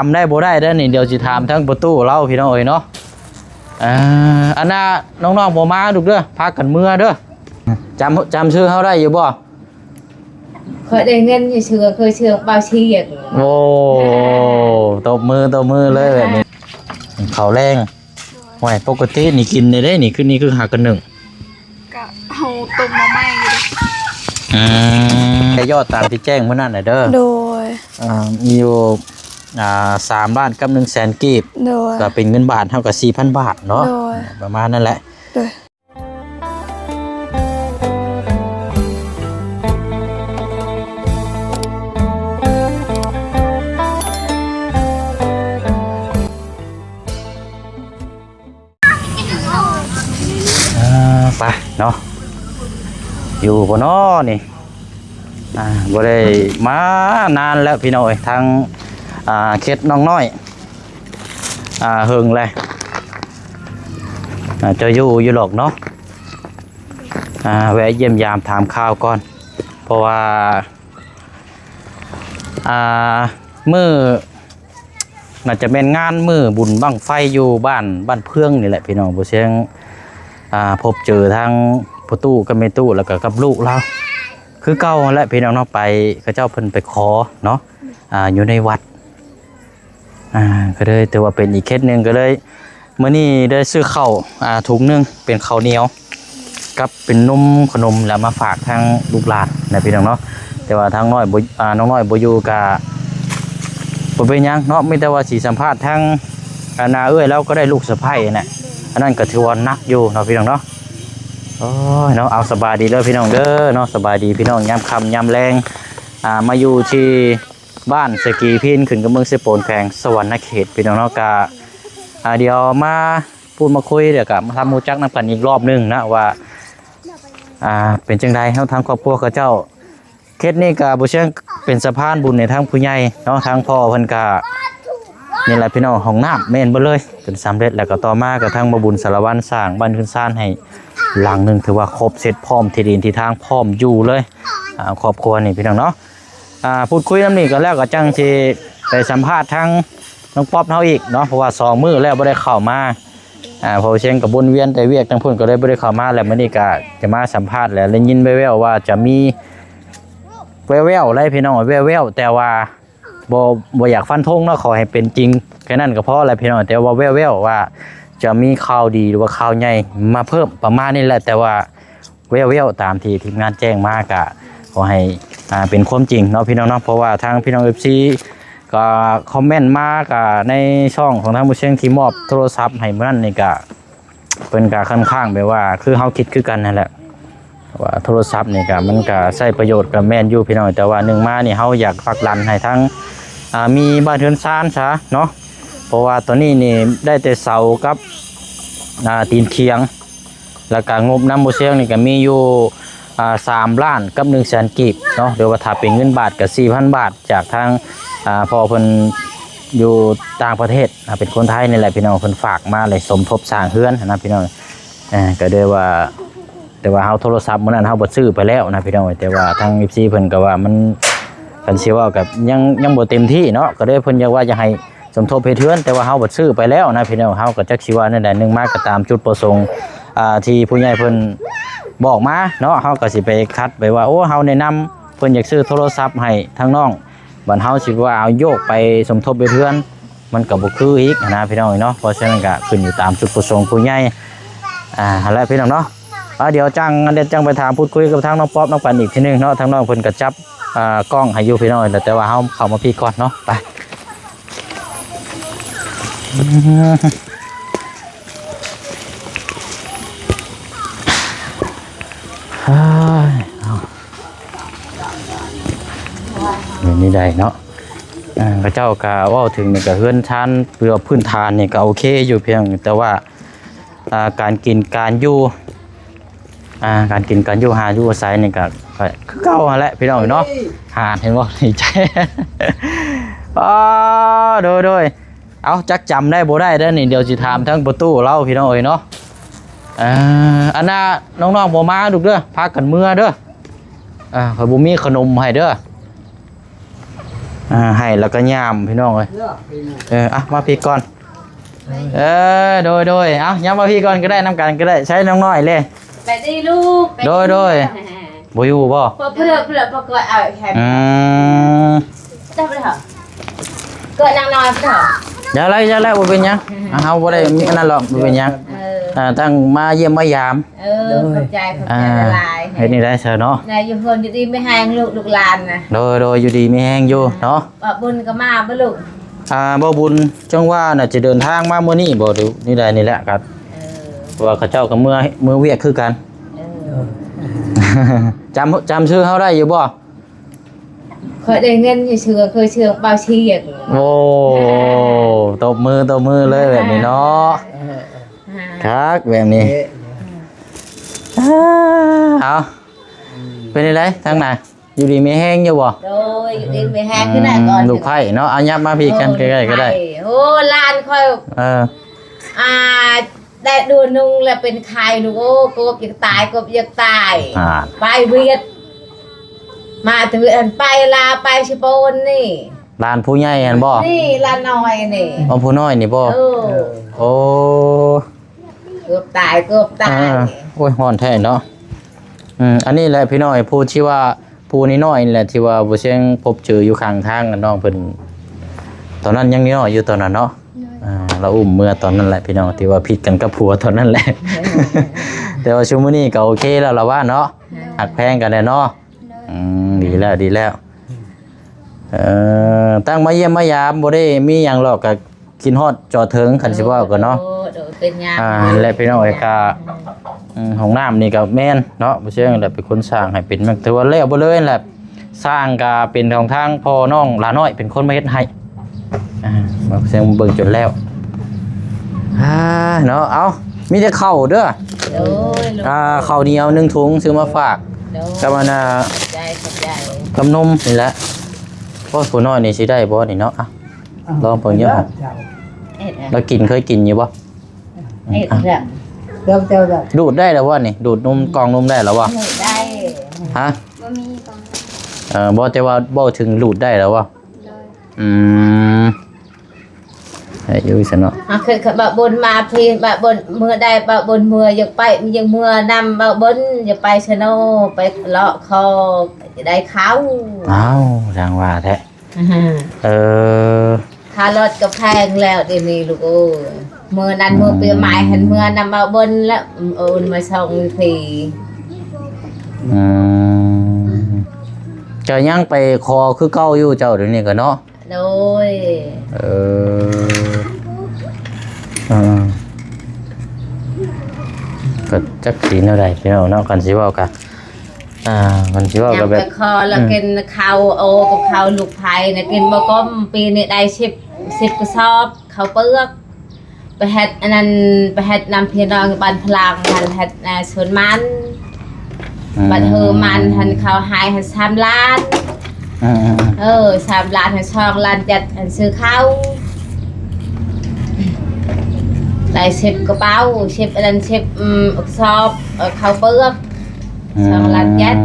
ຈຳໄດ້ບໍ່ໄດ້ເດີ້ນີ້ ດຽວຊິຖາມທາງພໍ່ຕູ້ລາວພີ່ນ້ອງເອີຍເນາະ. ເອີ ອັນນ່າ ນ້ອງໆບໍ່ມາລູກເດີ້ ພາກັນເມືອເດີ້. ຈຳ ຈຳຊື່ເຮົາໄດ້ຢູ່ບໍ່? ຂ້ອຍໄດ້ເງິນຢູ່ຊື່ ເຄີຍເຊື່ອງເບົາຊຽງ. ໂອ້ ຕົບມື ຕົບມືເລີຍແບບນີ້. ເຂົ້າແລງ ໂດຍ ຫ້ວຍ ປົກກະຕິນີ້ກິນໄດ້ເດ້ນີ້ ຄືນີ້ຄືຫາກັນໜຶ້ງ ກະເຮົາຕົ້ມມາໃໝ່ຢູ່ເດ້. ອືມ ແຕ່ຍອດຕາມທີ່ແຈ້ງມື້ນັ້ນນະເດີ້. ໂດຍ ອ່າ ມີຢູ່ ອ່າ ສາມລ້ານກັບໜຶ່ງແສນກີບ. ໂດຍ ກໍເປັນເງິນບາດເຮົາກໍສີ່ພັນບາດເນາະ. ໂດຍ ປະມານນັ້ນແຫຼະ. ໂດຍ ອ່າ ໄປເນາະ ຢູ່ບໍ່ນໍນີ້? ອ່າ ບໍ່ໄດ້ມານານແລ້ວພີ່ນ້ອງເອີຍ ທາງ ອ່າ ເຂດນ້ອງນ້ອຍ ອ່າ ເຫິງແລ້ວ. ອ່າ ເຈົ້າຢູ່ຢູ່ຫຼອກເນາະ. ອ່າ ແວະຢ້ຽມຢາມຖາມຂ່າວກ່ອນ ເພາະວ່າ ອ່າ ມື້ ໜ້າຈະແມ່ນງານມື້ບຸນບັ້ງໄຟຢູ່ບ້ານ ບ້ານເພື່ອງນີ້ແຫຼະພີ່ນ້ອງ. ບໍ່ຊຽງ ອ່າ ພົບເຈີທາງພໍ່ຕູ້ກັບແມ່ຕູ້ ແລ້ວກໍກັບລູກລາວຄືເກົ່າຫັ້ນແຫຼະພີ່ນ້ອງເນາະ. ໄປ ເຂົາເຈົ້າເພິ່ນໄປຂໍເນາະ ອ່າ ຢູ່ໃນວັດ. ອ່າ ກໍເລີຍຖືວ່າເປັນອີກເຂດໜຶ່ງ ກໍເລີຍ ມື້ນີ້ໄດ້ຊື້ເຂົ້າ ອ່າ ຖົງໜຶ່ງ ເປັນເຂົ້າໜຽວກັບເປັນນົມຂະໜົມ ແລ້ວມາຝາກທາງລູກຫຼານນະພີ່ນ້ອງເນາະ. ແຕ່ວ່າທາງນ້ອຍບໍ່ ອ່າ ນ້ອງນ້ອຍບໍ່ຢູ່ກະບໍ່ເປັນຫຍັງເນາະ ມີແຕ່ວ່າຊິສຳພາດທາງ ອ່າ ນ້າເອື້ອຍລາວກໍໄດ້ລູກສະໃພ້ນະ ອັນນັ້ນກໍຖືວ່າໜັກຢູ່ເນາະພີ່ນ້ອງເນາະ. ໂອ້ຍເນາະ ເອົາ ສະບາຍດີເດີພີ່ນ້ອງເດີເນາະ ສະບາຍດີພີ່ນ້ອງ ຍາມຄ່ຳຍາມແລງ ອ່າ ມາຢູ່ທີ່ ບ້ານສະກີພີນ ຂຶ້ນກັບເມືອງເຊໂປນ ແຂວງສະຫວັນນະເຂດ ພີ່ນ້ອງເນາະ. ກະ ອ່າ ດຽວມາພູດມາຄຸຍ ແລ້ວກະມາທຳຮູ້ຈັກນຳກັນອີກລອບໜຶ່ງນະວ່າ ອ່າ ເປັນຈັ່ງໃດເນາະ ທາງຄອບຄົວເຂົາເຈົ້າ. ເຂດນີ້ກະບໍ່ເຊີງເປັນສະພານບຸນໃຫ້ທາງຜູ້ໃຫຍ່ເນາະ ທາງພໍ່ເພິ່ນກະ ນີ້ແຫຼະພີ່ນ້ອງ ຫ້ອງນ້ຳແມ່ນເບິດເລີຍ ຈົນສຳເລັດ. ແລ້ວກໍຕໍ່ມາກໍທາງບ່າວບຸນສາລະວັນສ້າງບ້ານເຮືອນຊານໃຫ້ຫຼັງໜຶ່ງ ຖືວ່າຄົບເສັດ ພ້ອມທີ່ດິນທີ່ທາງ ພ້ອມຢູ່ເລີຍ ອ່າ ຄອບຄົວນີ້ພີ່ນ້ອງເນາະ. ອ່າ ພູດຄຸຍນຳນີ້ກໍແລ້ວ ກໍຈັ່ງຊິໄປສຳພາດທາງນ້ອງປັອບເຮົາອີກເນາະ ເພາະວ່າສອງມື້ແລ້ວບໍ່ໄດ້ເຂົ້າມາ. ອ່າ ເພາະວ່າຊຽງກໍວົນວຽນແຕ່ວຽກທາງພຸ້ນ ກໍເລີຍບໍ່ໄດ້ເຂົ້າມາ. ແລ້ວມື້ນີ້ກໍຈະມາສຳພາດ ແລ້ວໄດ້ຍິນແວ່ວໆວ່າຈະມີ ແວ່ວໆໄດ໋ພີ່ນ້ອງ ແວ່ວໆ ແຕ່ວ່າບໍ່ ບໍ່ຢາກຟັນທົງເນາະ ຂໍໃຫ້ເປັນຈິງແຄ່ນັ້ນກໍພໍແລ້ວພີ່ນ້ອງ. ແຕ່ວ່າແວ່ວໆວ່າຈະມີຂ່າວດີ ຫຼືວ່າຂ່າວໃຫຍ່ມາເພີ່ມ ປະມານນີ້ແຫຼະ ແຕ່ວ່າ ແວ່ວໆຕາມທີ່ທີມງານແຈ້ງມາ ກະຂໍໃຫ້ ອ່າ ເປັນຄວາມຈິງເນາະພີ່ນ້ອງເນາະ. ເພາະວ່າທາງພີ່ນ້ອງເອັຟຊີກໍຄອມເມັນມາ ກະໃນຊ່ອງຂອງທາງຜູ້ຊຽງທີ່ມອບໂທລະສັບໃຫ້ມື້ນັ້ນນີ້ ກະເພິ່ນກະຄ່ອນຂ້າງແບບວ່າ ຄືເຮົາຄິດຄືກັນນັ້ນແຫຼະ ວ່າໂທລະສັບນີ້ກະ ມັນກະໃຊ້ປະໂຫຍດກະແມ່ນຢູ່ພີ່ນ້ອງ ແຕ່ວ່າໜຶ່ງມານີ້ ເຮົາຢາກຜັກດັນໃຫ້ທາງ ອ່າ ມີບ້ານເຮືອນຊານຊະເນາະ. ເພາະວ່າຕອນນີ້ນີ້ໄດ້ແຕ່ເສົາກັບ ອ່າ ຕີນຂຽງ ແລ້ວກະງົບນຳບໍ່ຊຽງນີ້ກະມີຢູ່ ອ່າ ສາມລ້ານກັບໜຶ່ງແສນກີບເນາະ ຫຼືວ່າຖ້າເປັນເງິນບາດກະສີ່ພັນບາດ ຈາກທາງ ອ່າ ພໍ່ເພິ່ນຢູ່ຕ່າງປະເທດ ອ່າ ເປັນຄົນໄທນີ້ແຫຼະພີ່ນ້ອງ ເພິ່ນຝາກມາ ແລະ ສົມທົບສ້າງເຮືອນຫັ້ນນະພີ່ນ້ອງ. ເອີ ກະໄດ້ວ່າ ແຕ່ວ່າເຮົາໂທລະສັບມື້ນັ້ນເຮົາບັດຊື້ໄປແລ້ວນະພີ່ນ້ອງ ແຕ່ວ່າທາງເອັຟຊີເພິ່ນກະວ່າມັນ ຄັນຊິເວົ້າກະຍັງ ຍັງບໍ່ເຕັມທີ່ເນາະ ກະເລີຍເພິ່ນຢາກວ່າຢາກໃຫ້ ສົມທົບເຮັດເຮືອນ ແຕ່ວ່າເຮົາບັດຊື້ໄປແລ້ວນະພີ່ນ້ອງ. ເຮົາກໍຈັກຊິວ່າແນວໃດ ໜຶ່ງມາກໍຕາມຈຸດປະສົງ ອ່າ ທີ່ຜູ້ໃຫຍ່ເພິ່ນບອກມາເນາະ ເຮົາກໍຊິໄປຂັດໄປວ່າ ໂອ້ ເຮົາແນະນຳເພິ່ນຢາກຊື້ໂທລະສັບໃຫ້ທາງນ້ອງ ບັດເຮົາຊິວ່າເອົາໂຍກໄປສົມທົບເຮັດເຮືອນ ມັນກໍບໍ່ຄືອີກນະພີ່ນ້ອງເນາະ. ເພາະສະນັ້ນກໍຂຶ້ນຢູ່ຕາມຈຸດປະສົງຜູ້ໃຫຍ່ ອ່າ ຫັ້ນແຫຼະພີ່ນ້ອງເນາະ. ອ່າ ດຽວຈັ່ງ ດຽວຈັ່ງໄປຖາມພູດຄຸຍກັບທາງນ້ອງປັອບນຳກັນອີກທີໜຶ່ງເນາະ ທາງນ້ອງເພິ່ນກໍຈັບ ອ່າ ກ້ອງໃຫ້ຢູ່ພີ່ນ້ອງ ແຕ່ວ່າເຮົາເຂົ້າມາພີ້ກ່ອນເນາະ ໄປ. ເປັນນີ້ໄດເນາະ ເຂົາເຈົ້າກະເວົ້າເຖິງນີ້ກະເຮືອນຊານ ເພື່ອພື້ນຖານນີ້ກະໂອເຄຢູ່ ພຽງແຕ່ວ່າ ອ່າ ການກິນການຢູ່ ອ່າ ການກິນການຢູ່ຫາຢູ່ອາໄສນີ້ກະ ກະຄືເກົ່າຫັ້ນແຫຼະພີ່ນ້ອງເນາະ. ຫາດເຫັນບໍ່ ດີໃຈ ອໍ ໂດຍໆ. ເອົາ ຈັກຈຳໄດ້ບໍ່ໄດ້ເດີ້ນີ້ ດຽວຊິຖາມທາງພໍ່ຕູ້ລາວພີ່ນ້ອງເອີຍເນາະ. ເອີ ອັນນ່າ ນ້ອງໆບໍ່ມາລູກເດີ້ ພາກັນເມືອເດີ້. ເອີ ຂ້ອຍບໍ່ມີຂະໜົມໃຫ້ເດີ້. ອ່າ ໃຫ້ແລ້ວກໍຍາມ ພີ່ນ້ອງເອີຍ. ເອີ ອ່ະ ມາພີ້ກ່ອນ. ເອີ ໂດຍ ໂດຍ ເອົາ ຍາມມາພີ້ກ່ອນກໍໄດ້ ນຳກັນກໍໄດ້. ໃຊ້ນ້ອງນ້ອຍເລີຍ. ໄປດີລູກ ໄປດີ. ໂດຍ ໂດຍ. ບໍ່ຢູ່ບໍ່? ບໍ່ ເພື່ອ ເພື່ອ ເພື່ອກໍເອົາແຮມ. ອືມ ໄດ້ບໍ່? ກໍນາງນອນເນາະ. ຢ່າໄລ ຢ່າໄລ ບໍ່ເປັນຫຍັງ. ອ່າ ເຮົາບໍ່ໄດ້ມີອັນນັ້ນຫຼອກ ບໍ່ເປັນຫຍັງ. ເອີ ອ່າ ຕັ້ງມາຢ້ຽມມາຢາມ. ເອີ ໂດຍ ຂອບໃຈ ຂອບໃຈຫຼາຍໆ. ເຮັດແນວໃດຊະເນາະ? ນາຍຢູ່ເຮືອນຢູ່ດີມີແຮງລູກ ລູກຫຼານນະ. ໂດຍ ໂດຍ ຢູ່ດີມີແຮງຢູ່ເນາະ. ບ່າວບຸນກໍມາບໍ່ລູກ? ອ່າ ບ່າວບຸນຈັ່ງວ່ານະ ຈະເດີນທາງມາມື້ນີ້ບໍ່ ຫຼືນີ້ໃດນີ້ແຫຼະ ກໍ ເອີ ເພາະວ່າເຂົາເຈົ້າກໍເມືອ ເມືອວຽກຄືກັນ. ເອີ ຈຳ ຈຳຊື່ເຮົາໄດ້ຢູ່ບໍ່? ຂ້ອຍໄດ້ເງິນຢູ່ເຊື່ອ ເຄີຍເຊື່ອບ່າວຊຽງ. ໂອ້ ຕົບມື ຕົບມືເລີຍແບບນີ້ເນາະ. ເອີ ຄັກແບບນີ້. ເອີ ເອົາ ເປັນຈັ່ງໃດທາງນັ້ນ ຢູ່ດີມີແຮງຢູ່ບໍ່? ໂດຍ ຢູ່ດີມີແຮງ ອືມ ຄືນະກ່ອນ ລູກໃພ້ເນາະ. ເອົາ ຫຍັບມາພີ້ກັນໃກ້ໆກໍໄດ້. ໂອ້ ຫຼານຂ້ອຍ ເອີ ອ່າ ໄດ້ເດືອນໜຶ່ງແລ້ວເປັນໄຂ້ລູກເອີຍ ເກືອບຢາກຕາຍ ເກືອບຢາກຕາຍ. ອ່າ ໄປຫວຽດ ມາແຕ່ຫວຽດ ໄປລາວ ໄປສະປອນນີ້. ຫຼານຜູ້ໃຫຍ່ຫັ້ນບໍ່? ນີ້ຫຼານນ້ອຍນີ້. ອໍ ຜູ້ນ້ອຍນີ້ບໍ່? ເອີ ໂອ້ ເກືອບຕາຍ ເກືອບຕາຍ. ອ່າ ໂອ້ຍ ຮ້ອນແທ້ເນາະ. ອືມ ອັນນີ້ແຫຼະພີ່ນ້ອງ ຜູ້ທີ່ວ່າ ຜູ້ນ້ອຍໆນີ້ແຫຼະ ທີ່ວ່າບໍ່ຊຽງພົບເຈີຢູ່ຂ້າງທາງ ນ້ອງເພິ່ນ ຕອນນັ້ນຍັງນ້ອຍຢູ່ຕອນນັ້ນເນາະ. ໂດຍ ອ່າ ລາວອຸ້ມເມືອຕອນນັ້ນແຫຼະພີ່ນ້ອງ ທີ່ວ່າຜິດກັນກັບຜົວຕອນນັ້ນແຫຼະ. ໂດຍ ແຕ່ວ່າຊຸມມື້ນີ້ກໍໂອເຄແລ້ວລະວ່າເນາະ. ໂດຍ ຮັກແພງກັນແລ້ວເນາະ. ໂດຍ ອືມ ດີແລ້ວ ດີແລ້ວ. ເອີ ຕັ້ງມາຢ້ຽມມາຢາມ ບໍ່ໄດ້ມີຫຍັງຫຼອກ ກໍ ຄິດຮອດຈໍເຖິງ ຄັນຊິເວົ້າກັນເນາະ. ໂອ້ ໂດຍ ເປັນຫຍັງ. ອ່າ ຫັ້ນແຫຼະພີ່ນ້ອງເອີຍ. ກະ ອືມ ຫ້ອງນ້ຳນີ້ກະແມ່ນເນາະ ບໍ່ເຊີງແຫຼະ ເປັນຄົນສ້າງໃຫ້ເປັນ ແຕ່ວ່າແລ້ວບໍ່ເລີຍແຫຼະ. ສ້າງກະເປັນຂອງທາງພໍ່ນ້ອງຫຼານ້ອຍ ເປັນຄົນມາເຮັດໃຫ້. ອ່າ ບໍ່ເຊີງເບິ່ງຈົນແລ້ວ. ອ່າ ເນາະ ເອົາ ມີແຕ່ເຂົ້າເດີ. ໂດຍ ອ່າ ເຂົ້າໜຽວໜຶ່ງຖົງຊື້ມາຝາກ. ໂດຍ ກັບອັນນ່າ ຂອບໃຈ ຂອບໃຈ ກັບນົມນີ້ແຫຼະ. ໂອ້ຍ ຜູ້ນ້ອຍນີ້ຊິໄດ້ບໍ່ນີ້ເນາະ. ອ່ະ ລອງເບິ່ງຢູ່ຫັ້ນ. ເຮັດແລ້ວ ລາວກິນ ເຄີຍກິນຢູ່ບໍ່? ເຮັດແລ້ວ ເຈົ້າ ເຈົ້າ ດູດໄດ້ແລ້ວບໍ່ນີ້? ດູດນົມ ກອງນົມໄດ້ແລ້ວບໍ່? ໄດ້. ຮະ? ບໍ່ມີກອງ. ເອີ ບໍ່ ແຕ່ວ່າເວົ້າເຖິງດູດໄດ້ແລ້ວບໍ່? ໂດຍ. ອືມ ໃຫ້ຢູ່ຊັ້ນເນາະ. ເຮົາຄິດວ່າບ່າວບຸນມາພີ້ ບ່າວບຸນເມືອໄດ້ ບ່າວບຸນເມືອ ຢາກໄປ ຢາກເມືອນຳບ່າວບຸນ ຢາກໄປຊະໂນ ໄປເລາະຄໍ ຢາກໄດ້ເຂົ້າ. ອ້າວ ຈັ່ງວ່າແທ້. ເອີ ຄ່າລົດກໍແພງແລ້ວດຽວນີ້ລູກເອີຍ. ມື້ນັ້ນ ອືມ ມື້ປີໃໝ່ຫັ້ນເມືອນຳບ່າວບຸນແລ້ວ ໂອນມາສົ່ງພີ້. ອືມ ເຈົ້າຍັງໄປຂໍຄືເກົ່າຢູ່ເຈົ້າດຽວນີ້ກໍເນາະ? ໂດຍ. ເອີ ເອີ ກໍຈັກຊິແນວໃດພີ່ນ້ອງເນາະ ຄັນຊິເວົ້າກະ ອ່າ ມັນຊິເວົ້າກັບແບບ ຍັງໄປຂໍລະ ອືມ ກິນເຂົ້າ ໂອ ກັບເຂົ້າລູກໃຜນະ ກິນບໍ່ກົມ. ປີນີ້ໄດ້ສິບ ສິບກະສອບເຂົ້າເປືອກ. ໄປເຮັດອັນນັ້ນ ໄປເຮັດນຳພີ່ນ້ອງບ້ານພະລັງຫັ້ນ ເຮັດ ອ່າ ສວນມັນ. ອືມ ບັດເຮີມັນຫັ້ນ ເຂົາໃຫ້ຫັ້ນສາມລ້ານ. ອືມໆໆ ເອີ ສາມລ້ານຫັ້ນ ສອງລ້ານເຈັດຫັ້ນຊື້ເຂົ້າ. ໄດ້ສິບກະເປົາ ສິບອັນນັ້ນ ສິບ ອືມ ກະສອບ ເອີ ເຂົ້າເປືອກ. ອືມ ສອງລ້ານເຈັດ.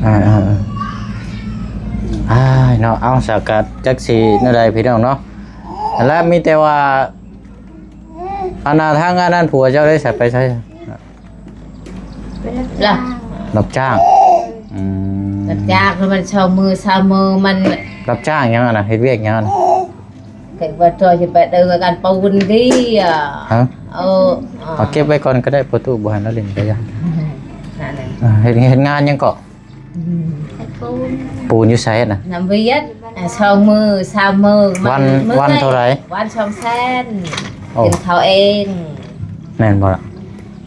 ອ່າໆໆ ອ້າຍເນາະ ເອົາ ສາກະຈັກຊິແນວໃດພີ່ນ້ອງເນາະ. ແລະ ມີແຕ່ວ່າ ອັນນ່າ ທາງອັນນັ້ນ ຜົວເຈົ້າໄດ້ໃສ ໄປໃສ? ໄປຮັບຈ້າງ. ຮັບຈ້າງ. ອືມ ຮັບຈ້າງ ມັນຊາວມື້ ຊາວມື້ ມັນ ຮັບຈ້າງຫຍັງຫັ້ນນະ? ເຮັດວຽກຫຍັງຫັ້ນນະ? ເກັບໄວ້ຕົວຊິໄປເດີກັນປູນດີອະ. ຮະ? ເອີ ເອົາເກັບໄວ້ກ່ອນກໍໄດ້ ປະຕູບໍ່ໃຫ້ລາວຫຼິ້ນໄປ. ອ່າ ເຮັດ ເຮັດງານຫຍັງເກາະ? ອືມ ເຮັດປູນ. ປູນຢູ່ໃສນະ? ນຳວຽດ. ອ່າ ຊາວມື້ ຊາວມື້. ວັນ ວັນເທົ່າໃດ? ວັນສອງແສນ. ໂອ້ ກິນເຂົ້າເອງ. ແມ່ນບໍ່ລະ?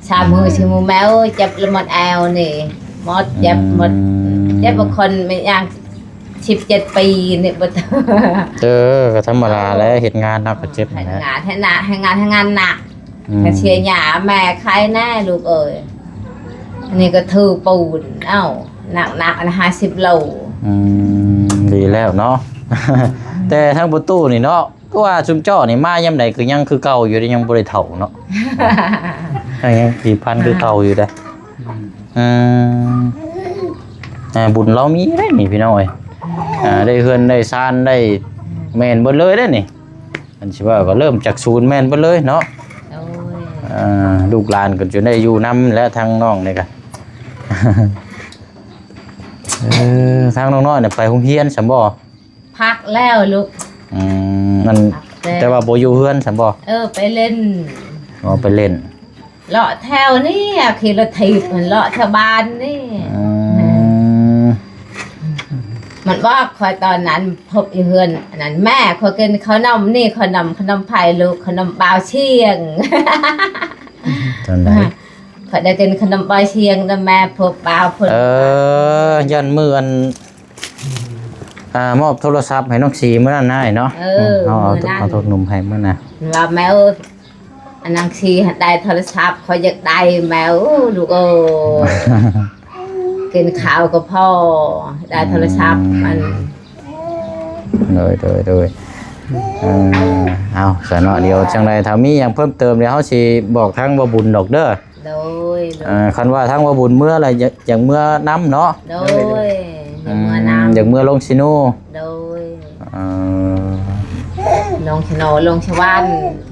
ຊາວມື້ຊິໝູແມວ ເຈັບລະໝົດແອວນີ້ ໝົດ ເຈັບໝົດ. ອືມ ເຈັບບາງຄົນແມ່ນຫຍັງ ສິບເຈັດປີນີ້ບໍ່. ເອີ ກໍທຳມະດາແຫຼະ ເຮັດງານເນາະ ກໍເຈັບ. ເຮັດງານ ເຮັດງານ ເຮັດງານໜັກ. ອືມ ກະເຊຍຫຍ້າແມ່ຂາຍແນ່ລູກເອີຍ. ອັນນີ້ກໍຖືປູນ ເອົ້າ ໜັກໆ ອັນຫ້າສິບໂລ. ອືມ ດີແລ້ວເນາະ. ແຕ່ທາງປະຕູນີ້ເນາະ ຄືວ່າຊຸມເຈົ້ານີ້ມາຍາມໃດຄືຍັງຄືເກົ່າຢູ່ເດ້ ຍັງບໍ່ໄດ້ເຖົ້າເນາະ. ຍັງຜີຜິວພັນຄືເກົ່າຢູ່ເດ້. ອືມ ອືມ ອ່າ ບຸນລາວມີເດ້ນີ້ພີ່ນ້ອງເອີຍ ອ່າ ໄດ້ເຮືອນໄດ້ຊານໄດ້ ແມ່ນເບິດເລີຍເດ້ນີ້ ອັນຊິວ່າກໍເລີ່ມຈາກສູນແມ່ນເບິດເລີຍເນາະ ໂດຍ ອ່າ ລູກຫຼານກໍຈະໄດ້ຢູ່ນຳແຫຼະ ທາງນ້ອງນີ້ກະ ເອີ ທາງນ້ອງນ້ອຍນີ້ໄປໂຮງຮຽນຊັ້ນບໍ່? ພັກແລ້ວລູກ ອືມ ອັນ ພັກແລ້ວ ແຕ່ວ່າບໍ່ຢູ່ເຮືອນຊັ້ນບໍ່? ເອີ ໄປຫຼິ້ນ ອໍ ໄປຫຼິ້ນ ເລາະແຖວນີ້ ຂີ່ລົດຖີບຫັ້ນ ເລາະແຖວບ້ານນີ້ ອືມ ມັນບອກຂ້ອຍຕອນນັ້ນ ພົບຢູ່ເຮືອນອັນນັ້ນ ແມ່ ຂ້ອຍກິນເຂົ້າໜົມນີ້ ເຂົ້າໜົມ ເຂົ້າໜົມໃຜລູກ ເຂົ້າໜົມບ່າວຊຽງ ຕອນໃດ? ຂ້ອຍໄດ້ກິນເຂົ້າໜົມບ່າວຊຽງນຳແມ່ ພົບບ່າວເພິ່ນ ເອີ ຢ້ານມື້ອັນ ອ່າ ມອບໂທລະສັບໃຫ້ນ້ອງສີມື້ນັ້ນນາຍເນາະ ເອີ ເຮົາເອົາ ມື້ນັ້ນ ເອົາໂທໜຸ່ມໃຫ້ມື້ນະ ວ່າແມ່ເອີຍ ອັນນາງສີໄດ້ໂທລະສັບ ຂ້ອຍຢາກໄດ້ແມ່ເອີຍ ລູກເອີຍ ກິນເຂົ້າກໍພໍ ໄດ້ໂທລະສັບ ອືມ ອັນ ໂດຍ ໂດຍ ໂດຍ ເອີ ເອົາ ຊະເນາະ ດຽວຈັ່ງໃດຖ້າມີຫຍັງເພີ່ມເຕີມ ດຽວເຮົາຊິບອກທາງບ່າວບຸນດອກເດີ. ໂດຍ ໂດຍ ເອີ ຄັນວ່າທາງວ່າບຸນເມືອລະ ຢາກ ຢາກເມືອນຳເນາະ ໂດຍ ອືມ ຢາກເມືອນຳ ຢາກເມືອລົງຊີໂນ ໂດຍ ເອີ ລົງຊີໂນ ລົງສະຫວັນ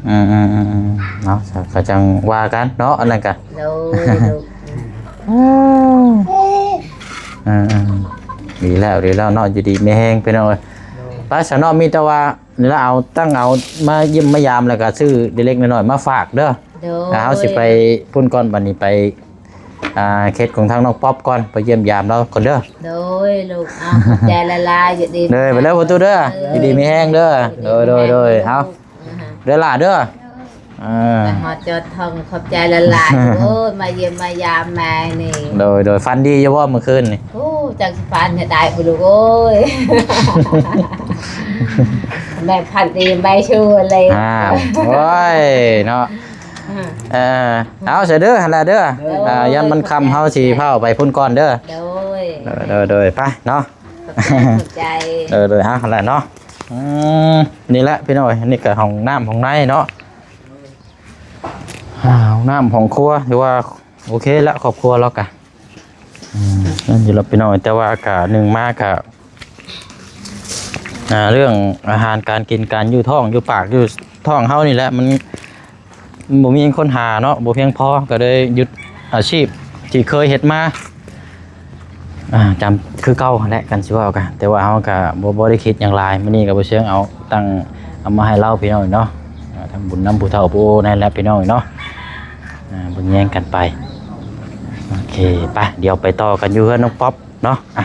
ອືມໆໆໆ ເນາະ ກະຈັ່ງວ່າກັນເນາະ ອັນນັ້ນກະ ໂດຍ ໂດຍ ເອີໆ ດີແລ້ວ ດີແລ້ວເນາະ ຢູ່ດີມີແຮງພີ່ນ້ອງເອີຍ ໂດຍ ໄປຊະເນາະ ມີແຕ່ວ່າ ນີ້ລະເອົາ ຕັ້ງເອົາມາຢ້ຽມມາຢາມ ແລ້ວກະຊື້ເລັກໆນ້ອຍໆມາຝາກເດີ ໂດຍ ແລ້ວເຮົາຊິໄປພຸ້ນກ່ອນ ບັດນີ້ໄປ ອ່າ ເຂດຂອງທາງນ້ອງປັອບກ່ອນ ໄປຢ້ຽມຢາມລາວກ່ອນເດີ ໂດຍ ລູກ ເອົາ ຂອບໃຈຫຼາຍໆ ຢູ່ດີ ເດີ ໄປເດີພໍ່ຕູ້ເດີ ເອີ ຢູ່ດີມີແຮງເດີ ໂດຍ ໂດຍ ໂດຍ ເອົາ ເດີຫຼ້າເດີ ເອີ ໄປຮອດຈອດທອງ ຂອບໃຈຫຼາຍໆ ໂອ້ຍ ມາຢ້ຽມມາຢາມແມ່ນີ້ ໂດຍ ໂດຍ ຝັນດີຢູ່ບໍ່ມື້ຄືນນີ້? ໂອ້ ຈັກຊິຝັນໃຫ້ໄດ້ບໍ່ລູກເອີຍ ແມ່ຝັນດີແມ່ຊົ່ວເລີຍ ອ້າວ ໂອ້ຍ ເນາະ ເອີ ເອົາຊະເດີ ຫັ້ນລະເດີ ໂດຍ ອ່າ ຢ້ານມັນຄ່ຳ ເຮົາຊິພາໄປພຸ້ນກ່ອນເດີ ໂດຍ ໂດຍ ໂດຍ ໄປເນາະ ຂອບໃຈ ຂອບໃຈ ເອີ ໂດຍ ເອົາ ຫັ້ນລະເນາະ ອືມ ນີ້ແຫຼະພີ່ນ້ອງເອີຍ ນີ້ກະຫ້ອງນ້ຳຫ້ອງໃນເນາະ ອ່າ ຫ້ອງນ້ຳຫ້ອງຄົວ ຖືວ່າໂອເຄລະ ຄອບຄົວລາວກະ ອືມ ນັ້ນຢູ່ລະພີ່ນ້ອງ ແຕ່ວ່າກະໜຶ່ງມາກະ ອ່າ ເລື່ອງອາຫານການກິນ ການຢູ່ທ້ອງຢູ່ປາກຢູ່ທ້ອງເຮົານີ້ແຫຼະ ມັນບໍ່ມີຄົນຫາເນາະ ບໍ່ພຽງພໍ ກະເລີຍຢຸດອາຊີບທີ່ເຄີຍເຮັດມາ ອ່າ ຈຳຄືເກົ່າຫັ້ນແຫຼະ ຄັນຊິເວົ້າກະ ແຕ່ວ່າເຮົາກະບໍ່ ບໍ່ໄດ້ຄິດຫຍັງຫຼາຍ ມື້ນີ້ກະບໍ່ເຊີງເອົາຕັ້ງ ເອົາມາໃຫ້ລາວພີ່ນ້ອງເນາະ ອ່າ ທຳບຸນນຳຜູ້ເຖົ້າຜູ້ໂອນັ້ນແຫຼະພີ່ນ້ອງເນາະ ອ່າ ເບິ່ງແຍງກັນໄປ ໂອເຄ ໄປ ດຽວໄປຕໍ່ກັນຢູ່ເຮືອນນ້ອງປັອບເນາະ ອ່ະ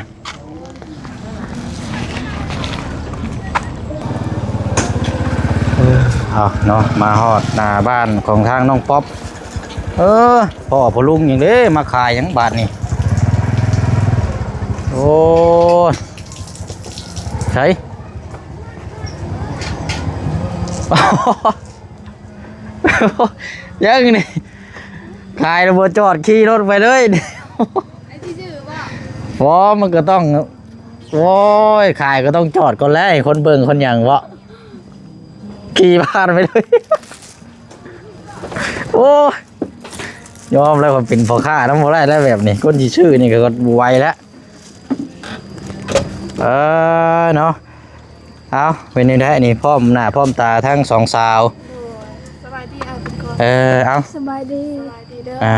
ເອີ ເອົາເນາະ ມາຮອດໜ້າບ້ານຂອງທາງນ້ອງປັອບ ເອີ ພໍ່ພໍ່ລຸງຫຍັງເດ້ ມາຂາຍຫຍັງບາດນີ້ ໂອ້ຍ ໃສ ຍັງນີ້ ຂາຍແລ້ວບໍ່ຈອດ ຂີ່ລົດໄປເລີຍ ບໍ່ ມັນກໍຕ້ອງ ໂອ້ຍ ຂາຍກໍຕ້ອງຈອດກ່ອນແຫຼະ ໃຫ້ຄົນເບິ່ງຄົນຫຍັງເບາະ ຂີ່ຜ່ານໄປເລີຍ ໂອ້ຍ ຍອມແລ້ວ ເປັນພໍ່ຄ້ານຳບໍ່ໄດ້ແລ້ວແບບນີ້ ຄົນຊິຊື້ນີ້ກໍບໍ່ໄຫວແລ້ວ ເອີ ເນາະ ເອົາ ເປັນຈັ່ງໃດນີ້ ພ້ອມໜ້າພ້ອມຕາທັງສອງສາວ ໂດຍ ສະບາຍດີ ອ້າຍເພິ່ນກ່ອນ ເອີ ເອົາ ສະບາຍດີ ສະບາຍດີເດີ ອ່າ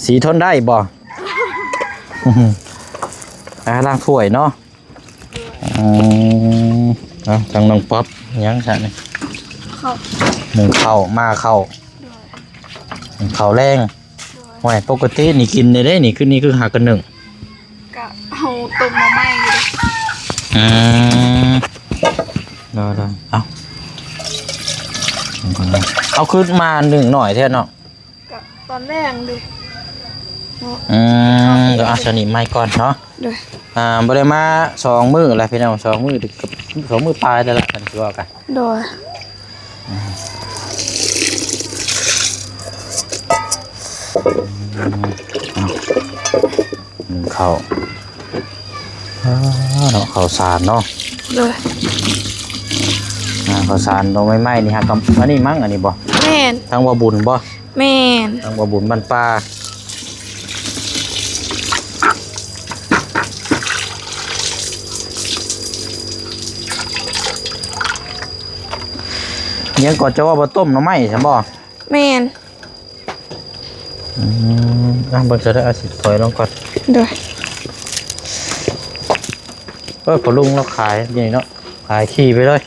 ສີທົນໄດ້ບໍ່? ອ່າ ລ້າງຖ້ວຍເນາະ ອືມ ເອົາ ທາງນ້ອງປັອບ ຫຍັງຊະນີ້ ເຂົ້າ ໜຶ້ງເຂົ້າ ໝ່າເຂົ້າ ໂດຍ ໜຶ້ງເຂົ້າແລງ ໂດຍ ໂອ້ຍ ປົກກະຕິນີ້ກິນໄດ້ເດ້ນີ້ ຄືນີ້ຄືຫາກັນໜຶ້ງ ກະເຮົາຕົ້ມມາໃໝ່ຢູ່ເດ້ ອືມ ໂດຍໆ ເອົາ ເອົາຄືມາໜຶ້ງໜ້ອຍແທ້ເນາະ ກະຕອນແລງເດ້ເນາະ ອືມ ກໍເອົາຊະນີ້ໃໝ່ກ່ອນເນາະ ໂດຍ ອ່າ ບໍ່ໄດ້ມາສອງມື້ແລ້ວພີ່ນ້ອງ ສອງມື້ ສອງມື້ປາຍແລ້ວລະ ຄັນຊິເວົ້າກະ ໂດຍ ໜຶ້ງເຂົ້າ ອ່າ ເນາະ ເຂົ້າສານເນາະ ໂດຍ ອ່າ ເຂົ້າສານດອກໄມ້ໄມ້ນີ້ຫາກະ ອັນນີ້ມັ້ງ ອັນນີ້ບໍ່? ແມ່ນ ທາງວ່າບຸນບໍ່? ແມ່ນ ທາງວ່າບຸນບ້ານປ່າ ຫຍັງກໍ ເຈົ້າວ່າບໍ່ຕົ້ມໜໍ່ໄມ້ຊັ້ນບໍ່? ແມ່ນ. ອືມ ອ່ະ ເບິ່ງຊະເດີ ອາ ຊິຖອຍລົງກ່ອນ. ໂດຍ. ເອີ ພໍ່ລຸງລາວຂາຍຢູ່ນີ້ເນາະ ຂາຍຂີ່ໄປເລີຍ.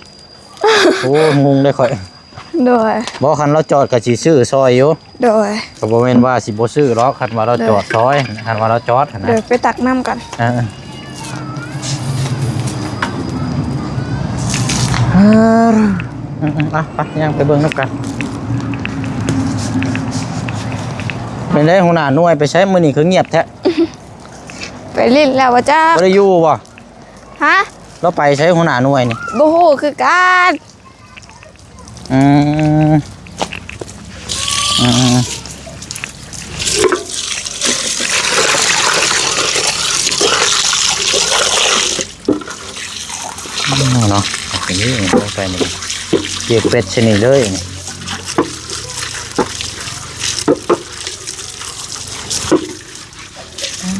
ໂອ້ ງຸ່ງເດ້ຂ້ອຍ. ໂດຍ. ບໍ່ ຄັນລາວຈອດກໍຊິຊື້ຊ່ອຍຢູ່. ໂດຍ. ກໍບໍ່ແມ່ນວ່າຊິບໍ່ຊື້ດອກ ຄັນວ່າລາວຈອດຊ່ອຍ ໂດຍ ຄັນວ່າລາວຈອດຫັ້ນນະ. ໂດຍ ໄປຕັກນ້ຳກ່ອນ. ເອີ ເອີ ເອີ ອ່ະ ໄປ ຍ່າງໄປເບິ່ງນຳກັນ. ເປັນໄດ ຫົວໜ້າໜ່ວຍໄປໃສ? ມື້ນີ້ຄືງຽບແທ້. ໄປຫຼິ້ນແລ້ວວ່າຈັກ. ບໍ່ໄດ້ຢູ່ບໍ່? ຮະ? ລາວໄປໃສ ຫົວໜ້າໜ່ວຍນີ້? ບໍ່ຮູ້ຄືກັນ. ອືມ ອືມ ອືມ ອືມ ເນາະ ນີ້ລົງໄປນີ້ ຈຽກເປັດໃສ່ນີ້ເລີຍ.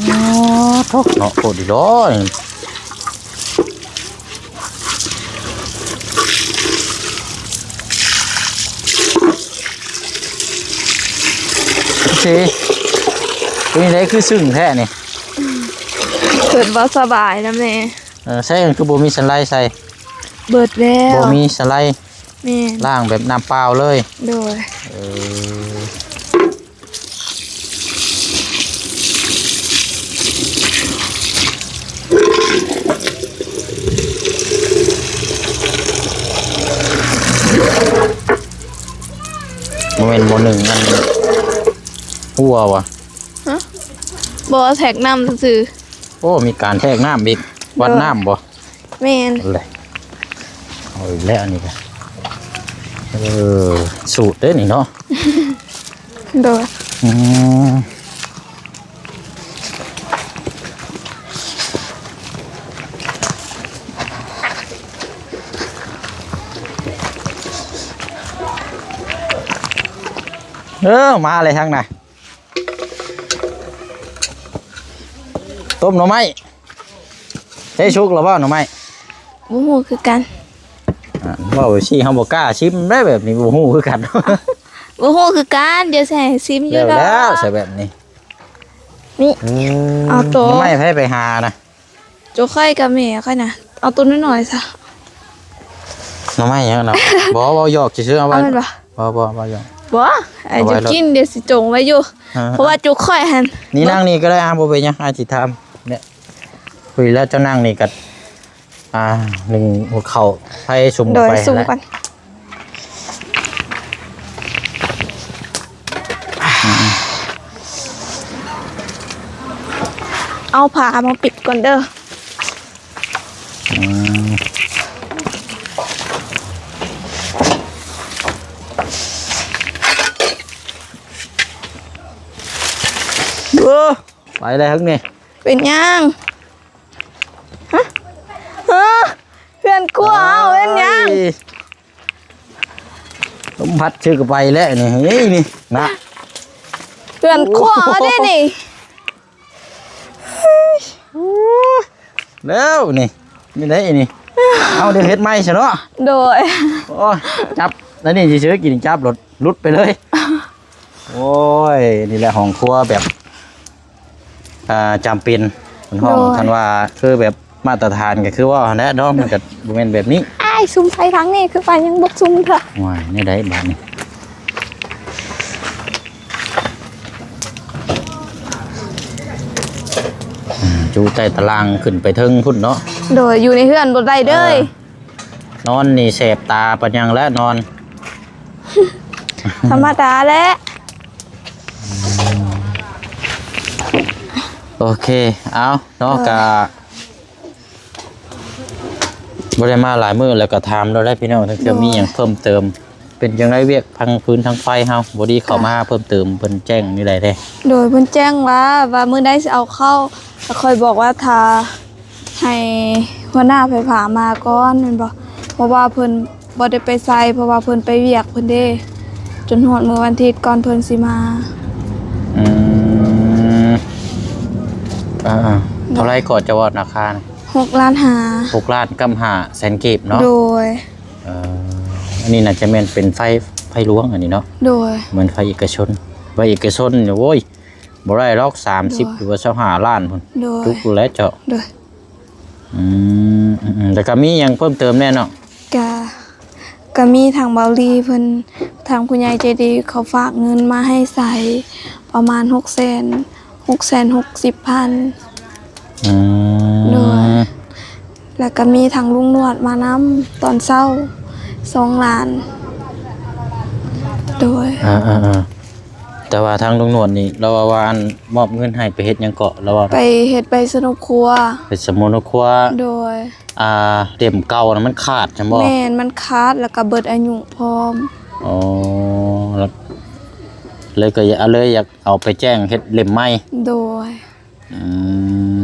ອໍ ໂທ້ ເນາະ ໂພດດີດອ. ເຊ ເປັນຈັ່ງໃດຄືຊຶ້ງແທ້ນີ້? ເພິ່ນບໍ່ສະບາຍນຳແດ່. ເອີ ໃສ່ ຄືບໍ່ມີສະໄລໃສ່? ເບິດແລ້ວ ບໍ່ມີສະໄລ. ແມ່ນ. ລ້າງແບບນ້ຳເປົ່າເລີຍ. ໂດຍ. ເອີ ບໍ່ແມ່ນໝໍ້ໜຶ້ງອັນຮົ່ວຫວາ? ຮະ? ບໍ່ ແທກນ້ຳຊື່ໆ. ໂອ້ ມີການແທກນ້ຳອີກ. ວັດນ້ຳບໍ່? ແມ່ນ. ເອົາແຫຼະ ເອົາອີກແລ້ວອັນນີ້ກະ ເອີ ສູດເດ້ນີ້ເນາະ. ໂດຍ. ອືມ ເອີ ມາເລີຍທາງໜ້າ. ຕົ້ມໜໍ່ໄມ້ ເດ້ ສຸກແລ້ວບໍ່ໜໍ່ໄມ້? ບໍ່ຮູ້ຄືກັນ. ອ່າ ເວົ້າຊີ້ ເຮົາບໍ່ກ້າຊິມໄດ໋ ແບບນີ້ບໍ່ຮູ້ຄືກັນ. ບໍ່ຮູ້ຄືກັນ ດຽວຊິໃຫ້ຊິມຢູ່ດອກ. ແລ້ວ ແລ້ວໃສ່ແບບນີ້ ນີ້ ອືມ ເອົາໂຕ ໜໍ່ໄມ້ໃຜໄປຫານະ? ໂຕຂ້ອຍກັບແມ່ຂ້ອຍນະ ເອົາໂຕນ້ອຍໆຊະ. ໜໍ່ໄມ້ຫຍັງນະ? ບໍ່ ເວົ້າຢອກຊື່ໆ ເອົາໄວ້. ເອົາແມ່ນບໍ່? ບໍ່ ບໍ່ ເວົ້າຢອກ. ບໍ່ ໃຫ້ ເອົາໄວ້ ເຈົ້າກິນ ໂລດ ດຽວຊິຈົ່ງໄວ້ຢູ່. ເອີ ເພາະວ່າຈຸຂ້ອຍຫັ້ນ ນີ້ ເບິ່ງ ນັ່ງນີ້ກໍໄດ້ ອ່າ ບໍ່ເປັນຫຍັງ ອ້າຍຊິຖາມ ເນ່ຍ ຄຸຍແລ້ວເຈົ້ານັ່ງນີ້ກໍ ອ່າ ໜຶ້ງຫົວເຂົ້າໃສ່ຊຸມ ໂດຍ ໄປ ຊຸມ ແລ້ວ ກ່ອນ. ເອົາຜ້າມາປິດກ່ອນເດີ. ອືມ ເອີ ໄປແລ້ວເຮີ້ຍນີ້. ເປັນຫຍັງ? ຮະ? ເອີ ເຮືອນຄົວເຮົາເປັນຫຍັງ? ໂອ້ຍ ລົມພັດຊື່ກໍໄປແລ້ວນີ້ ນີ້ນະ ເຮືອນຄົວເຮົາເດ້ນີ້. ໂອ້ ແລ້ວນີ້ ນີ້ໄດ໋ນີ້ ເອົາ ດຽວເຮັດໃໝ່ຊະເນາະ. ໂດຍ. ໂອ້ຍ ຈັບ ແລ້ວນີ້ຊິຊື້ກິນ ຈັບລົດຫຼຸດໄປເລີຍ. ໂອ້ຍ ນີ້ແຫຼະຫ້ອງຄົວແບບ ອ່າ ຈຳເປັນ ເພິ່ນຮ້ອງ ໂດຍ ຄັນວ່າຄືແບບມາດຕະຖານກໍຄືເວົ້າຫັ້ນແຫຼະເນາະ ມັນກໍບໍ່ແມ່ນແບບນີ້. ອ້າຍ ສຸມໄຟທາງນີ້ຄືວ່າຍັງບໍ່ສຸມເທື່ອ. ໂອ້ຍ ແນວໃດບາດນີ້? ອືມ ຢູ່ໃຕ້ຕາລ່າງຂຶ້ນໄປເທິງພຸ້ນເນາະ. ໂດຍ ຢູ່ໃນເຮືອນບໍ່ໄດ້ເດີ. ເອີ ນອນນີ້ແສບຕາປານຫຍັງແຫຼະ ນອນ ທຳມະດາແຫຼະ. ໂອເຄ ເອົາເນາະ ເອີ ກະບໍ່ໄດ້ມາຫຼາຍມື້ແລ້ວ ກະຖາມລາວໄດ້ພີ່ນ້ອງ ຖ້າເກີດ ໂດຍ ມີຫຍັງເພີ່ມເຕີມ. ເປັນຈັ່ງໃດວຽກທາງຟືນທາງໄຟເຮົາ? ບໍ່ດີເຂົ້າມາເພີ່ມເຕີມ ເພິ່ນແຈ້ງແນວໃດແດ່? ໂດຍ ເພິ່ນແຈ້ງວ່າ ວ່າມື້ໃດຊິເອົາເຂົ້າ ແລ້ວຂ້ອຍບອກວ່າຖ້າໃຫ້ຫົວໜ້າໄຟຟ້າມາກ່ອນແມ່ນບໍ່? ເພາະວ່າເພິ່ນບໍ່ໄດ້ໄປໃສ ເພາະວ່າເພິ່ນໄປວຽກເພິ່ນເດ້ ຈົນຮອດມື້ວັນທິດກ່ອນເພິ່ນຊິມາ. ອືມ ອ່າ ເທົ່າໃດກໍຈະວ່າລາຄານະ? ຫົກລ້ານຫ້າ. ຫົກລ້ານກັບຫ້າແສນກີບເນາະ? ໂດຍ. ເອີ ອັນນີ້ໜ້າຈະແມ່ນເປັນໄຟ ໄຟຫຼວງອັນນີ້ເນາະ. ໂດຍ. ເໝືອນໄຟເອກະຊົນ ໄຟເອກະຊົນນີ້ ໂອ້ຍ ບໍ່ໄດ້ດອກ ສາມສິບ ໂດຍ ຫຼືວ່າ ຊາວຫ້າລ້ານພຸ້ນ. ໂດຍ. ທຸກແລ້ວເຈົ້າ. ໂດຍ. ອືມ ອືມ ແລ້ວກໍມີຫຍັງເພີ່ມເຕີມແດ່ເນາະ? ກະ ກະມີທາງເບົາຫຼີເພິ່ນ ທາງຜູ້ໃຫຍ່ໃຈດີເຂົາຝາກເງິນມາໃຫ້ໃຊ້ປະມານ ຫົກແສນ ຫົກແສນຫົກສິບພັນ. ອືມ. ໂດຍ. ແລ້ວກະມີທາງລຸງໜວດມານຳຕອນເຊົ້າ ສອງລ້ານ. ໂດຍ. ເອີໆໆ ແຕ່ວ່າທາງລຸງໜວດນີ້ ລາວວ່າ ວ່າ ອັນ ມອບເງິນໃຫ້ໄປເຮັດຫຍັງເກາະ? ລາວວ່າ ໄປເຮັດໃບສະໜຸກຄົວ. ໄປສະໜຸກຄົວ. ໂດຍ. ອ່າ ເຫຼັ້ມເກົ່ານະມັນຂາດຊັ້ນບໍ່? ແມ່ນ ມັນຂາດ ແລ້ວກໍເບິດອາຍຸພ້ອມ. ອໍ ແລ້ວ ເລີຍກໍຢາກ ເລີຍຢາກເອົາໄປແຈ້ງເຮັດເຫຼັ້ມໃໝ່. ໂດຍ. ອື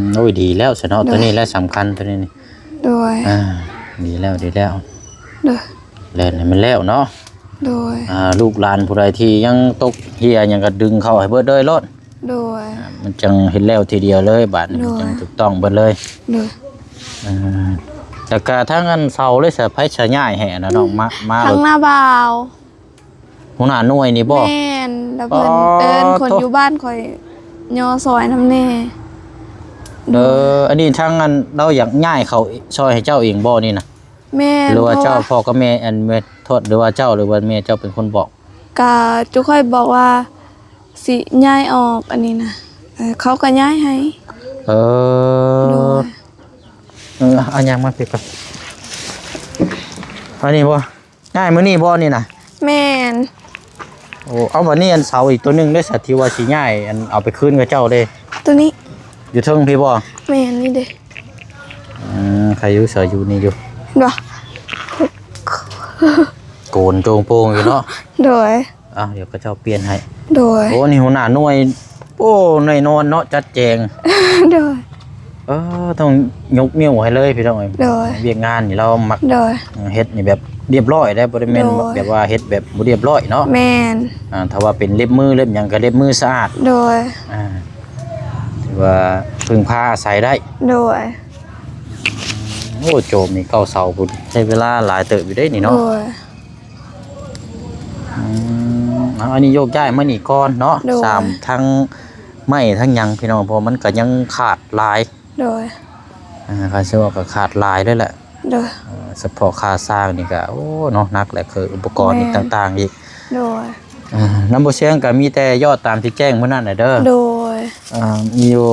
ມ ໂອ້ຍ ດີແລ້ວຊັ້ນເນາະ. ໂດຍ. ໂຕນີ້ແຫຼະສຳຄັນ ໂຕນີ້ນີ້. ໂດຍ. ອ່າ ດີແລ້ວ ດີແລ້ວ. ໂດຍ. ແລ່ນໃຫ້ມັນແລ້ວເນາະ. ໂດຍ. ອ່າ ລູກຫຼານຜູ້ໃດທີ່ຍັງຕົກເຮ່ຍຫຍັງກໍດຶງເຂົ້າໃຫ້ເບິດເລີຍໂລດ. ໂດຍ. ອ່າ ມັນຈັ່ງເຮັດແລ້ວທີດຽວເລີຍ ບາດນີ້. ໂດຍ. ມັນຈັ່ງຖືກຕ້ອງເບິດເລີຍ. ໂດຍ. ອ່າ ແລ້ວກະທາງອັນເສົາເລີຍສະ ໃຜສະຍ້າຍໃຫ້ອັນນັ້ນເນາະ ມາ ມາ ທາງໜ້າບ່າວ ຫົວໜ້າໜ່ວຍນີ້ບໍ່? ແມ່ນ ແລ້ວເພິ່ນ ອໍ ເອີ້ນຄົນ ໂທ້ ຢູ່ບ້ານຂ້ອຍຍໍຊ່ອຍນຳແດ່. ເອີ ໂດຍ. ອັນນີ້ທາງອັນລາວຢາກຍ້າຍເຂົ້າຊ່ອຍໃຫ້ເຈົ້າເອງບໍ່ນີ້ນະ? ແມ່ນ. ຫຼືວ່າເຈົ້າ ເພາະວ່າ ພໍ່ກັບແມ່ ອັນ ແມ່ ໂທດ ຫຼືວ່າເຈົ້າ ຫຼືວ່າແມ່ເຈົ້າເປັນຄົນບອກ? ກະຈຸຂ້ອຍບອກວ່າຊິຍ້າຍອອກອັນນີ້ນະ ເອີ ເຂົາກໍຍ້າຍໃຫ້. ເອີ. ໂດຍ. ເອີ ເອົາຫຍັງມາເພິ່ນກ່ອນ ອັນນີ້ບໍ່? ຍ້າຍມື້ນີ້ບໍ່ນີ້ນະ? ແມ່ນ. ໂອ້ ເອົາ ບັດນີ້ອັນເສົາອີກຕົວໜຶ່ງເດ້ສະ ທີ່ວ່າຊິຍ້າຍ ອັນ ເອົາໄປຄືນກັບເຈົ້າເດ້. ຕົວນີ້ ຢູ່ເທິງພີ້ບໍ່? ແມ່ນ ນີ້ເດ້. ອືມ ໃຄຢູ່ ເສົາຢູ່ນີ້ຢູ່ ເຫັນບໍ່? ໂກນໂຈງໂປ່ງຢູ່ເນາະ. ໂດຍ. ອ້າວ ດຽວເຂົາເຈົ້າປ່ຽນໃຫ້. ໂດຍ. ໂອ້ ນີ້ຫົວໜ້າໜ່ວຍ ໂອ້ ແນ່ນອນເນາະ ຈັດແຈງ. ໂດຍ. ເອີ ຕ້ອງຍົກນິ້ວໃຫ້ເລີຍພີ່ນ້ອງເອີຍ. ໂດຍ. ວຽກງານນີ້ລາວມັກ ໂດຍ ເຮັດນີ້ແບບລຽບຮ້ອຍເດ້ ບໍ່ໄດ້ແມ່ນ ໂດຍ ແບບວ່າເຮັດແບບບໍ່ລຽບຮ້ອຍເນາະ. ແມ່ນ. ອ່າ ຖ້າວ່າເປັນເລັບມືເລັບຫຍັງກໍເລັບມືສະອາດ. ໂດຍ. ອ່າ ຖືວ່າເພິ່ງພາອາໄສໄດ້. ໂດຍ. ໂອ້ ໂຈມນີ້ເກົ້າເສົາພຸ້ນ ໃຊ້ເວລາຫຼາຍເຕີບຢູ່ເດ້ນີ້ເນາະ. ໂດຍ. ອືມ ເອົາ ອັນນີ້ໂຍກຍ້າຍມານີ້ກ່ອນເນາະ. ໂດຍ. ສາມ ທັງໄມ້ທັງຫຍັງພີ່ນ້ອງ ເພາະມັນກໍຍັງຂາດຫຼາຍ. ໂດຍ. ອ່າ ຄັນຊິເວົ້າກໍຂາດຫຼາຍເລີຍແຫຼະ. ໂດຍ. ເອີ ສະເພາະຄ່າສ້າງນີ້ກໍ ໂອ້ ເນາະ ໜັກແຫຼະ ຄືອຸປະກອນ ແມ່ນ ອີກຕ່າງໆອີກ. ໂດຍ. ອ່າ ນຳບໍ່ຊຽງກໍມີແຕ່ຍອດຕາມທີ່ແຈ້ງມື້ນັ້ນແຫຼະເດີ. ໂດຍ. ອ່າ ມີຢູ່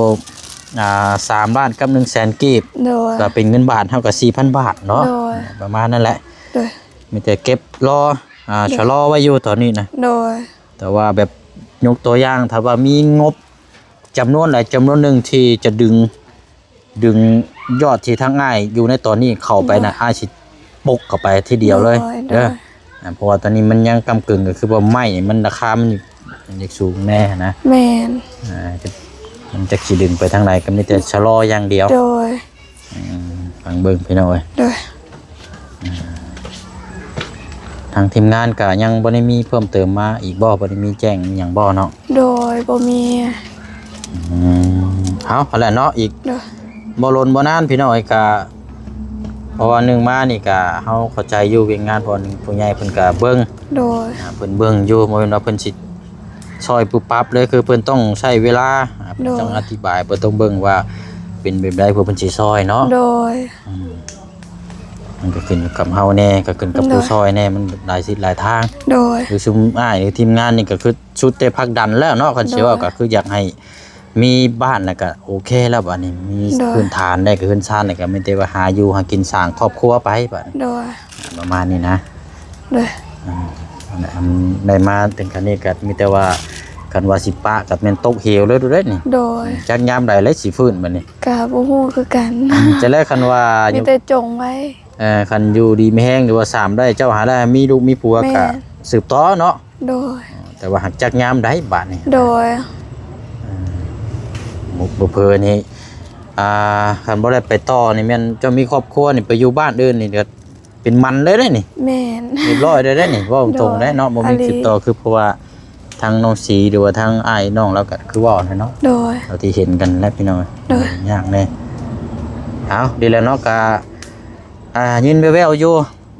ອ່າ ສາມລ້ານກັບໜຶ່ງແສນກີບ. ໂດຍ. ກໍເປັນເງິນບາດເຮົາກໍສີ່ພັນບາດເນາະ. ໂດຍ. ປະມານນັ້ນແຫຼະ. ໂດຍ. ມີແຕ່ເກັບລໍ ອ່າ ໂດຍ ຊະລໍໄວ້ຢູ່ຕອນນີ້ນະ. ໂດຍ. ແຕ່ວ່າແບບຍົກຕົວຢ່າງ ຖ້າວ່າມີງົບຈຳນວນໃດຈຳນວນໜຶ່ງທີ່ຈະດຶງ ດຶງຍອດທີ່ທາງອ້າຍຢູ່ໃນຕອນນີ້ເຂົ້າໄປນະ ໂດຍ ອ້າຍຊິປົກເຂົ້າໄປທີດຽວເລີຍ. ໂດຍ ເດີ ໂດຍ. ອ່າ ເພາະວ່າຕອນນີ້ມັນຍັງກຳກຶ່ງ ກໍຄືວ່າໄມ້ມັນ ລາຄາມັນ ມັນຢາກສູງແນ່ນະ. ແມ່ນ. ອ່າ ມັນຈັກຊິດຶງໄປທາງໃດ ກໍມີແຕ່ຊະລໍຢ່າງດຽວ. ໂດຍ. ອືມ ຟັງເບິ່ງພີ່ນ້ອງເອີຍ. ໂດຍ. ທາງທີມງານກະຍັງບໍ່ໄດ້ມີເພີ່ມເຕີມມາອີກບໍ່? ບໍ່ໄດ້ມີແຈ້ງອີ່ຫຍັງບໍ່ເນາະ? ໂດຍ ບໍ່ມີ. ອືມ ເອົາ ຫັ້ນແຫຼະເນາະ ອີກ ໂດຍ ບໍ່ດົນບໍ່ນານພີ່ນ້ອງເອີຍ ກະ ເພາະວ່າໜຶ່ງມານີ້ກະ ເຮົາເຂົ້າໃຈຢູ່ວຽກງານ ເພາະວ່າໜຶ່ງຜູ້ໃຫຍ່ເພິ່ນກະເບິ່ງ ໂດຍ ອ່າ ເພິ່ນເບິ່ງຢູ່ ບໍ່ແມ່ນວ່າເພິ່ນຊິ ຊ່ອຍປຸບປັບເລີຍ ຄືເພິ່ນຕ້ອງໃຊ້ເວລາ ອ່າ ເພິ່ນ ໂດຍ ຕ້ອງອະທິບາຍ ເພິ່ນຕ້ອງເບິ່ງວ່າເປັນແບບໃດ ເພື່ອເພິ່ນຊິຊ່ອຍເນາະ. ໂດຍ. ອືມ ມັນກໍຂຶ້ນຢູ່ກັບເຮົາແດ່ ກໍຂຶ້ນກັບ ໂດຍ ຜູ້ຊ່ອຍແດ່ ມັນຫຼາຍທິດຫຼາຍທາງ. ໂດຍ. ຄືຊຸມອ້າຍ ຫຼື ທີມງານນີ້ກໍຄືສຸດແຕ່ຜັກດັນແລ້ວເນາະ ຄັນຊິເວົ້າ ໂດຍ ກໍຄືຢາກໃຫ້ມີບ້ານ ແລ້ວກໍໂອເຄແລ້ວ ບາດນີ້ມີ ໂດຍ ພື້ນຖານໄດ້ ກໍເຮືອນຊານ ແລ້ວກໍມີແຕ່ວ່າຫາຢູ່ຫາກິນ ສ້າງຄອບຄົວໄປ ບາດນີ້. ໂດຍ. ປະມານນີ້ນະ. ໂດຍ. ອ່າ ອັນໄດ້ມາເຖິງຂັ້ນນີ້ກໍມີແຕ່ວ່າ ຄັນວ່າຊິປະກໍແມ່ນຕົກເຫວເລີຍເດ້ນີ້. ໂດຍ. ຈັກຍາມໃດແລ້ວຊິຟື້ນບັດນີ້ ກໍບໍ່ຮູ້ຄືກັນ. ອືມ ຈະແລ້ວ ຄັນວ່າມີແຕ່ຈົ່ງໄວ້ ເອີ ຄັນຢູ່ດີມີແຮງ ຫຼືວ່າສາມໄດ້ ເຈົ້າຫາໄດ້ ມີລູກມີຜົວ ແມ່ນ ກໍສືບຕໍ່ເນາະ. ໂດຍ. ແຕ່ວ່າຫາກຈັກຍາມໃດບາດນີ້. ໂດຍ. ເອີ ບໍ່ ບໍ່ເພີນີ້ ອ່າ ຄັນບໍ່ໄດ້ໄປຕໍ່ນີ້ ແມ່ນເຈົ້າມີຄອບຄົວນີ້ ໄປຢູ່ບ້ານອື່ນນີ້ ກໍ ເປັນໝັນເລີຍເດ້ນີ້. ແມ່ນ. ຮຽບຮ້ອຍເລີຍເດ້ນີ້ ເວົ້າຕົງເດ້ເນາະ. ໂດຍ. ບໍ່ມີ ອີ່ຫຼີ ຄລິບຕໍ່ ຄືເພາະວ່າທາງນ້ອງສີ ຫຼືວ່າທາງອ້າຍນ້ອງລາວກໍຄືເວົ້າແຫຼະເນາະ. ໂດຍ. ເທົ່າທີ່ເຫັນກັນແຫຼະພີ່ນ້ອງ. ໂດຍ. ຍາກແດ່. ເອົາ ດີແລ້ວເນາະ ກະ ອ່າ ຍິນແວ່ວໆຢູ່.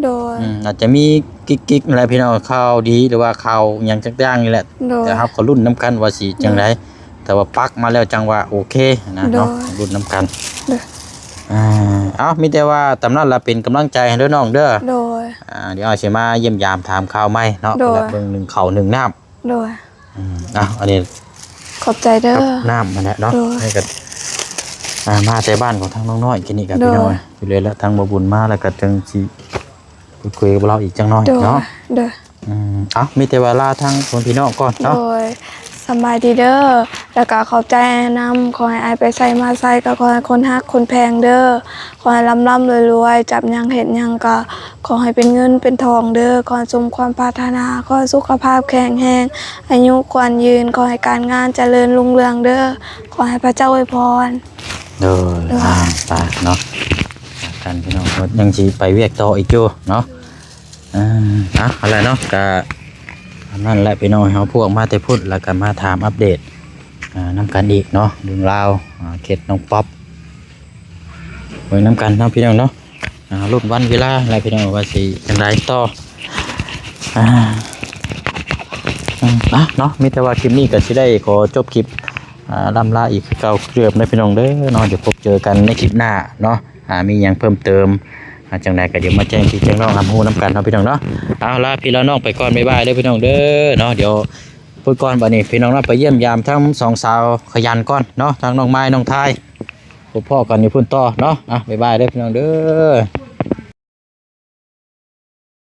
ໂດຍ ອືມ ອາດຈະມີກິກໆ ນັ້ນແຫຼະພີ່ນ້ອງ ຂ່າວດີ ຫຼືວ່າຂ່າວຫຍັງຈັກຢ່າງນີ້ແຫຼະ ໂດຍ ແຕ່ເຮົາກໍລຸ້ນນຳກັນວ່າຊິຈັ່ງໃດ ໂດຍ ແຕ່ວ່າປັກມາແລ້ວຈັ່ງວ່າໂອເຄນະເນາະ ໂດຍ ລຸ້ນນຳກັນ ໂດຍ ອ່າ ເອົ້າ ມີແຕ່ວ່າຕາມນັ້ນລະ ເປັນກຳລັງໃຈໃຫ້ເດີນ້ອງເດີ ໂດຍ ອ່າ ດຽວເຮົາຊິມາຢ້ຽມຢາມຖາມຂ່າວໃໝ່ເນາະ ໂດຍ ເບິ່ງໜຶ້ງເຂົ້າໜຶ້ງນ້ຳ ໂດຍ ອືມ ເອົ້າ ອັນນີ້ ຂອບໃຈເດີ ກັບນ້ຳຫັ້ນແຫຼະເນາະ ໂດຍ ໃຫ້ກັບ ອ່າ ມາແຕ່ບ້ານຂອງທາງນ້ອງນ້ອຍ ກິນນີ້ກັບ ໂດຍ ພີ່ນ້ອງ ຢູ່ເລີຍລະ ທາງບໍ່ບຸນມາແລ້ວກໍຈັ່ງຊິຄຸຍກັບລາວອີກຈັກໜ້ອຍ ໂດຍ ເນາະ ໂດຍ ອືມ ເອົ້າ ມີແຕ່ວ່າລາທາງພໍ່ແມ່ພີ່ນ້ອງກ່ອນເນາະ ໂດຍ ສະບາຍດີເດີ ແລ້ວກໍຂອບໃຈນຳ ຂໍໃຫ້ອ້າຍໄປໃສມາໃສ ກໍຂໍໃຫ້ຄົນຮັກຄົນແພງເດີ ຂໍໃຫ້ລ່ຳໆລວຍໆ ຈັບຫຍັງເຮັດຫຍັງກໍຂໍໃຫ້ເປັນເງິນເປັນທອງເດີ ຂໍໃຫ້ສົມຄວາມປາດຖະໜາ ຂໍໃຫ້ສຸຂະພາບແຂງແຮງ ອາຍຸຂວັນຍືນ ຂໍໃຫ້ການງານຈະເລີນຮຸ່ງເຮືອງເດີ ຂໍໃຫ້ພະເຈົ້າອວຍພອນ ໂດຍ ໂດຍ ອ່າ ໄປເນາະ ກັນພີ່ນ້ອງ ຍັງຊິໄປວຽກຕໍ່ອີກຢູ່ເນາະ ອ່າ ເອົາ ຫັ້ນແຫຼະເນາະ ກະອັນນັ້ນແຫຼະພີ່ນ້ອງ ເຮົາພວກມາແຕ່ພຸ້ນ ແລ້ວກະມາຖາມອັບເດດ ອ່າ ນຳກັນອີກເນາະ ເລື່ອງລາວ ອ່າ ເຂດນ້ອງປັອບ ໄວ້ນຳກັນເນາະພີ່ນ້ອງເນາະ ອ່າ ລຸ້ນວັນເວລາແຫຼະພີ່ນ້ອງ ວ່າຊິຈັ່ງໃດຕໍ່ ອ່າ ອືມ ອ່ະ ເນາະ ມີແຕ່ວ່າຄລິບນີ້ກໍຊິໄດ້ຂໍຈົບຄລິບ ອ່າ ລ່ຳລາອີກຄືເກົ່າຄືເດີມເດີພີ່ນ້ອງເດີເນາະ ດຽວພົບເຈີກັນໃນຄລິບໜ້າເນາະ ອ່າ ມີຫຍັງເພີ່ມເຕີມ ອ່າ ຈັ່ງໃດກໍດຽວມາແຈ້ງພີ່ແຈ້ງນ້ອງຮັບຮູ້ນຳກັນເນາະພີ່ນ້ອງເນາະ ເອົາ ລາພີ່ລານ້ອງໄປກ່ອນ ບາຍບາຍເດີພີ່ນ້ອງເດີເນາະ ດຽວພຸ້ນກ່ອນ ບັດນີ້ພີ່ນ້ອງເນາະ ໄປຢ້ຽມຢາມທັງສອງສາວຂະຫຍັນກ່ອນເນາະ ທັງນ້ອງມາຍນ້ອງທາຍ ພົບພໍ້ກັນຢູ່ພຸ້ນຕໍ່ເນາະ ອ່ະ ບາຍບາຍເດີພີ່ນ້ອງເດີ.